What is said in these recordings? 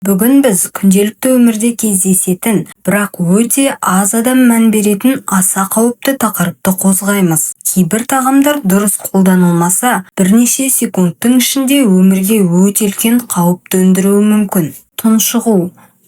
Бүгін біз күнделікті өмірде кездесетін, бірақ өте аз адам мән беретін аса қауіпті тақырыпты қозғаймыз. Кейбір тағамдар дұрыс қолданылмаса, бірнеше секундтың ішінде өмірге өте үлкен қауіп төндіруі мүмкін. Тұншығу,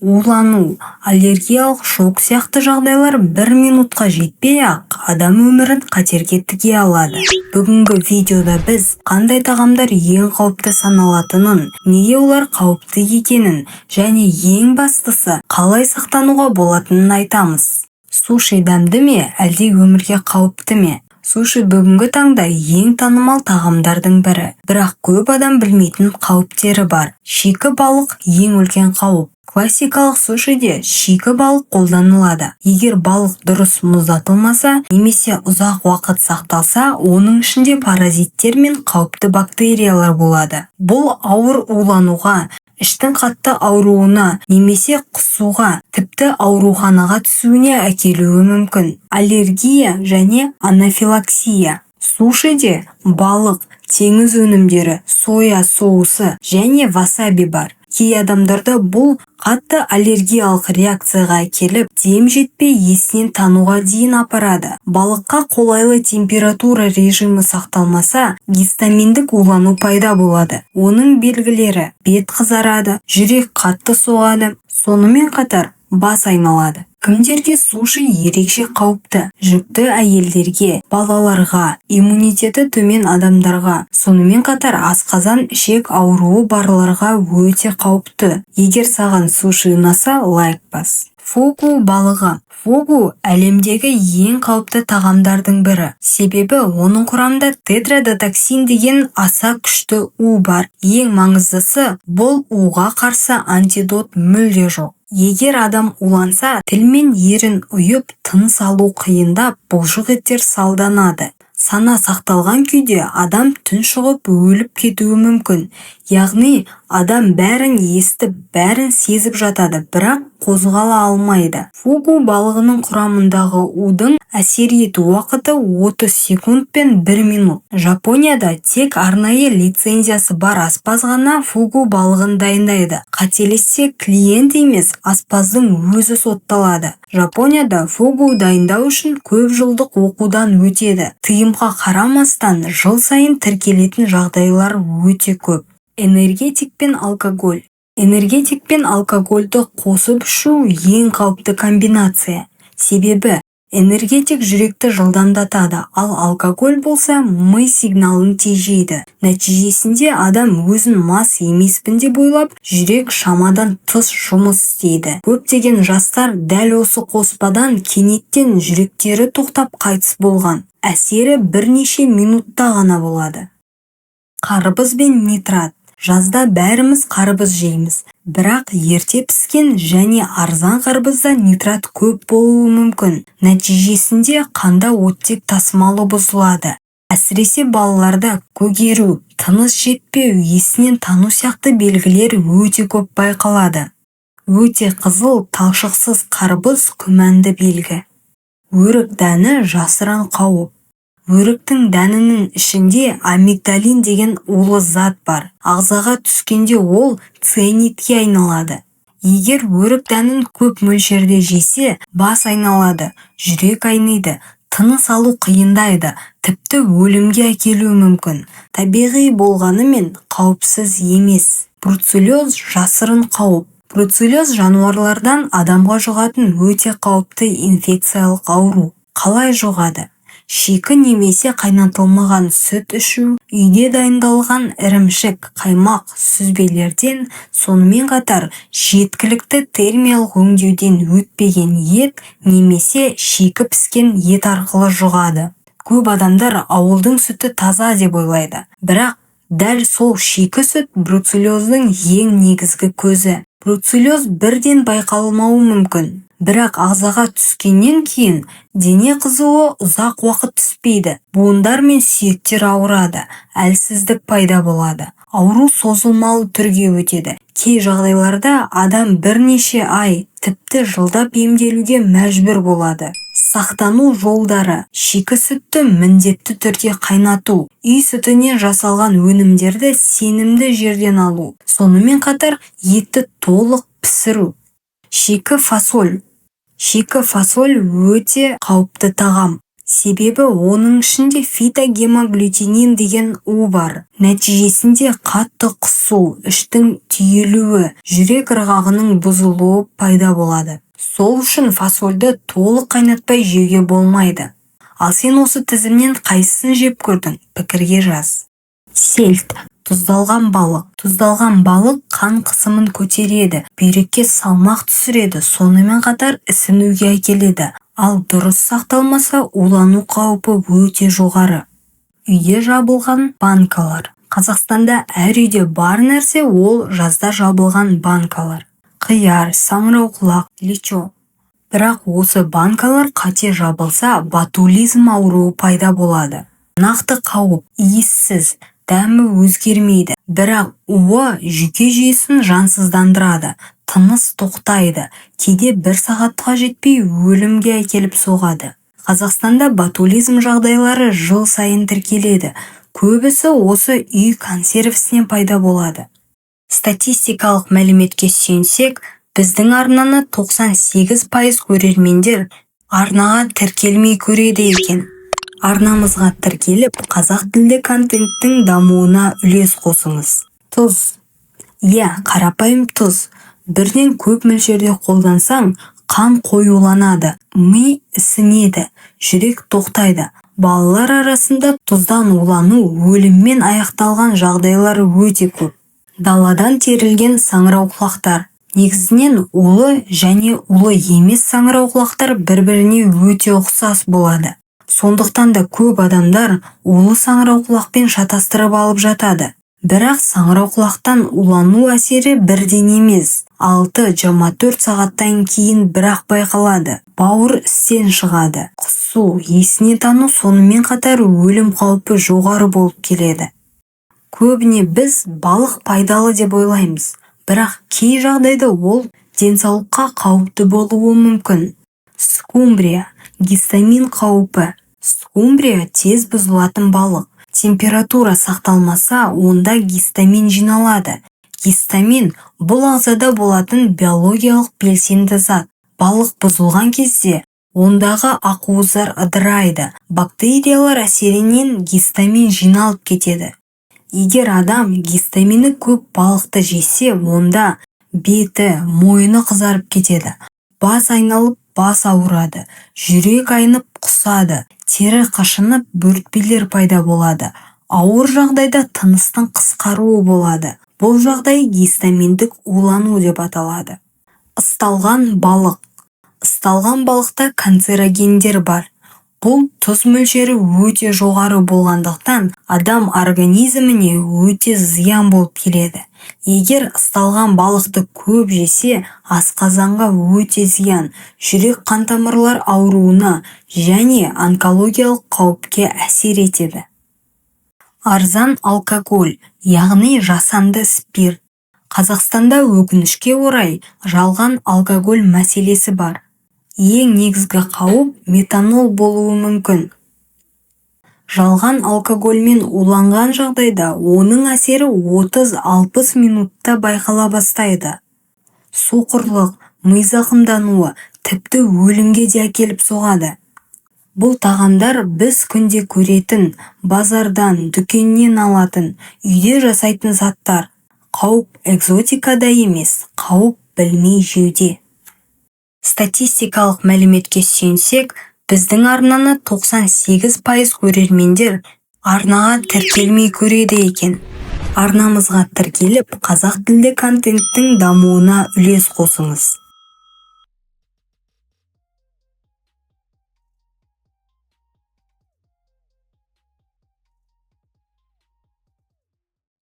улану, аллергиялық шок сияқты жағдайлар бір минутқа жетпей-ақ адам өмірін қатерге тіге алады. Бүгінгі видеода біз қандай тағамдар ең қауіпті саналатынын, неге олар қауіпті екенін және ең бастысы қалай сақтануға болатынын айтамыз. Суши дәмді ме, әлде өмірге қауіпті ме? Суши бүгінгі таңда ең танымал тағамдардың бірі. Бірақ көп адам білмейтін қауіптері бар. Шикі балық ең үлкен қауіп. Классикалық сушиде шикі балық қолданылады. Егер балық дұрыс мұздатылмаса немесе ұзақ уақыт сақталса, оның ішінде паразиттер мен қауіпті бактериялар болады. Бұл ауыр улануға, іштің қатты ауруына немесе құсуға, тіпті ауруханаға түсуіне әкелуі мүмкін. Аллергия және анафилаксия. Сушиде балық, теңіз өнімдері, соя соусы және васаби бар. Кей адамдарда бұл қатты аллергиялық реакцияға әкеліп, дем жетпей есінен тануға дейін апарады. Балыққа қолайлы температура режимі сақталмаса, гистаминдік улану пайда болады. Оның белгілері: бет қызарады, жүрек қатты соғады, сонымен қатар бас айналады. Кімдерге суши ерекше қауіпті? Жүкті әйелдерге, балаларға, иммунитеті төмен адамдарға, сонымен қатар асқазан-ішек ауруы барларға өте қауіпті. Егер саған суши ұнаса, лайк бас. Фугу балығы. Фугу әлемдегі ең қауіпті тағамдардың бірі. Себебі оның құрамында тетродотоксин деген аса күшті у бар. Ең маңыздысы, бұл уға қарсы антидот мүлде жоқ. Егер адам уланса, тіл мен ерін ұйып, тыныс алу қиындап, бұлшық еттер салданады. Сана сақталған күйде адам тұншығып өліп кетуі мүмкін. Яғни адам бәрін естіп, бәрін сезіп жатады, бірақ қозғала алмайды. Фугу балығының құрамындағы удың әсер ету уақыты 30 секунд пен 1 минут. Жапонияда тек арнайы лицензиясы бар аспаз ғана фугу балығын дайындайды. Қателессе, клиент емес, аспаздың өзі сотталады. Жапонияда фугу дайындау үшін көп жылдық оқудан өтеді. Тыйымға қарамастан жыл сайын тіркелетін жағдайлар өте көп. Энергетик пен алкоголь. Энергетик пен алкогольді қосып ішу ең қауіпті комбинация. Себебі энергетик жүректі жылдамдатады, ал алкоголь болса ми сигналын тежейді. Нәтижесінде адам өзін мас емеспін деп ойлап, жүрек шамадан тыс жұмыс істейді. Көптеген жастар дәл осы қоспадан кенеттен жүректері тоқтап қайтыс болған. Әсері бірнеше минутта ғана болады. Қарбыз бен нитрат. Жазда бәріміз қарбыз жейміз. Бірақ ерте піскен және арзан қарбызда нитрат көп болуы мүмкін. Нәтижесінде қанда оттек тасымалы бұзылады. Әсіресе балаларда көгеру, тыныс жетпеу, есінен тану сияқты белгілер өте көп байқалады. Өте қызыл, талшықсыз қарбыз күмәнді белгі. Өрік дәні жасырын қауіп. Өріктің дәнінің ішінде амигдалин деген улы зат бар. Ағзаға түскенде ол цианидке айналады. Егер өрік дәнін көп мөлшерде жесе, бас айналады, жүрек айниды, тыныс алу қиындайды, тіпті өлімге әкелуі мүмкін. Табиғи болғанымен қауіпсіз емес. Бруцеллез жасырын қауіп. Бруцеллез жануарлардан адамға жұғатын өте қауіпті инфекциялық ауру. Қалай жұғады? Шикі немесе қайнатылмаған сүт ішу, үйде дайындалған ірімшік, қаймақ, сүзбелерден, сонымен қатар жеткілікті термиялық өңдеуден өтпеген ет немесе шикі піскен ет арқылы жұғады. Көп адамдар ауылдың сүті таза деп ойлайды. Бірақ дәл сол шикі сүт бруцеллездің ең негізгі көзі. Бруцеллез бірден байқалмауы мүмкін. Бірақ ағзаға түскеннен кейін дене қызуы ұзақ уақыт түспейді, буындар мен сүйектер ауырады, әлсіздік пайда болады. Ауру созылмалы түрге өтеді. Кей жағдайларда адам бірнеше ай, тіпті жылдап емделуге мәжбүр болады. Сақтану жолдары: шикі сүтті міндетті түрде қайнату, үй сүтінен жасалған өнімдерді сенімді жерден алу, сонымен қатар етті толық пісіру. Шикі фасоль. Шикі фасоль өте қауіпті тағам. Себебі оның ішінде фитогемагглютинин деген у бар. Нәтижесінде қатты құсу, іштің түйілуі, жүрек ырғағының бұзылуы пайда болады. Сол үшін фасольді толық қайнатпай жеуге болмайды. Ал сен осы тізімнен қайсысын жеп көрдің? Пікірге жаз. Сельдь. Тұздалған балық. Тұздалған балық қан қысымын көтереді, бүйрекке салмақ түсіреді, сонымен қатар ісінуге әкеледі. Ал дұрыс сақталмаса, улану қаупі өте жоғары. Үйде жабылған банкалар. Қазақстанда әр үйде бар нәрсе ол жазда жабылған банкалар. Қияр, саңырауқұлақ, лечо. Бірақ осы банкалар қате жабылса, ботулизм ауруы пайда болады. Нақты қауіп: иіссіз, дәмі өзгермейді, бірақ уы жүйке жүйесін жансыздандырады, тыныс тоқтайды, кейде бір сағатқа жетпей өлімге әкеліп соғады. Қазақстанда ботулизм жағдайлары жыл сайын тіркеледі. Көбісі осы үй консервісінен пайда болады. Статистикалық мәліметке сүйенсек, біздің арнаны 98% көрермендер арнаға тіркелмей көреді екен. Арнамызға тіркеліп, қазақ тілді контенттің дамуына үлес қосыңыз. Тұз. Иә, қарапайым тұз. Бірден көп мөлшерде қолдансаң, қан қоюланады, ми ісінеді, жүрек тоқтайды. Балалар арасында тұздан улану өліммен аяқталған жағдайлар өте көп. Даладан терілген саңырауқұлақтар. Негізінен улы және улы емес саңырауқұлақтар бір-біріне өте ұқсас болады. Сондықтан да көп адамдар улы саңырауқұлақпен шатастырып алып жатады. Бірақ саңырауқұлақтан улану әсері бірден емес, 6-24 сағаттан кейін бірақ байқалады. Бауыр істен шығады, құсу, есінен тану, сонымен қатар өлім қаупі жоғары болып келеді. Көбіне біз балық пайдалы деп ойлаймыз, бірақ кей жағдайда ол денсаулыққа қауіпті болуы мүмкін. Скумбрия гистамин қаупі. Скумбрия тез бұзылатын балық. Температура сақталмаса, онда гистамин жиналады. Гистамин бұл ағзада болатын биологиялық белсенді зат. Балық бұзылған кезде ондағы ақуыздар ыдырайды, бактериялар әсерінен гистамин жиналып кетеді. Егер адам гистамині көп балықты жесе, онда беті, мойны қызарып кетеді, бас айналып, бас ауырады, жүрек айнып құсады, тері қышынып, бөртпелер пайда болады. Ауыр жағдайда тыныстың қысқаруы болады. Бұл жағдай гистаминдік улану деп аталады. Ысталған балық. Ысталған балықта канцерогендер бар. Бұл тұз мөлшері өте жоғары болғандықтан адам организміне өте зиян болып келеді. Егер ысталған балықты көп жесе, асқазанға өте зиян, жүрек қантамырлар ауруына және онкологиялық қауіпке әсер етеді. Арзан алкоголь, яғни жасанды спирт. Қазақстанда өкінішке орай жалған алкоголь мәселесі бар. Ең негізгі қауіп метанол болуы мүмкін. Жалған алкогольмен уланған жағдайда оның әсері 30-60 минутта байқала бастайды. Соқырлық, ми зақымдануы, тіпті өлімге де әкеліп соғады. Бұл тағамдар біз күнде көретін, базардан, дүкеннен алатын, үйде жасайтын заттар. Қауіп экзотикада емес, қауіп білмей жеуде. Статистикалық мәліметке сүйенсек, біздің арнаны 98% көрермендер арнаға тіркелмей көреді екен. Арнамызға тіркеліп, қазақ тілді контенттің дамуына үлес қосыңыз.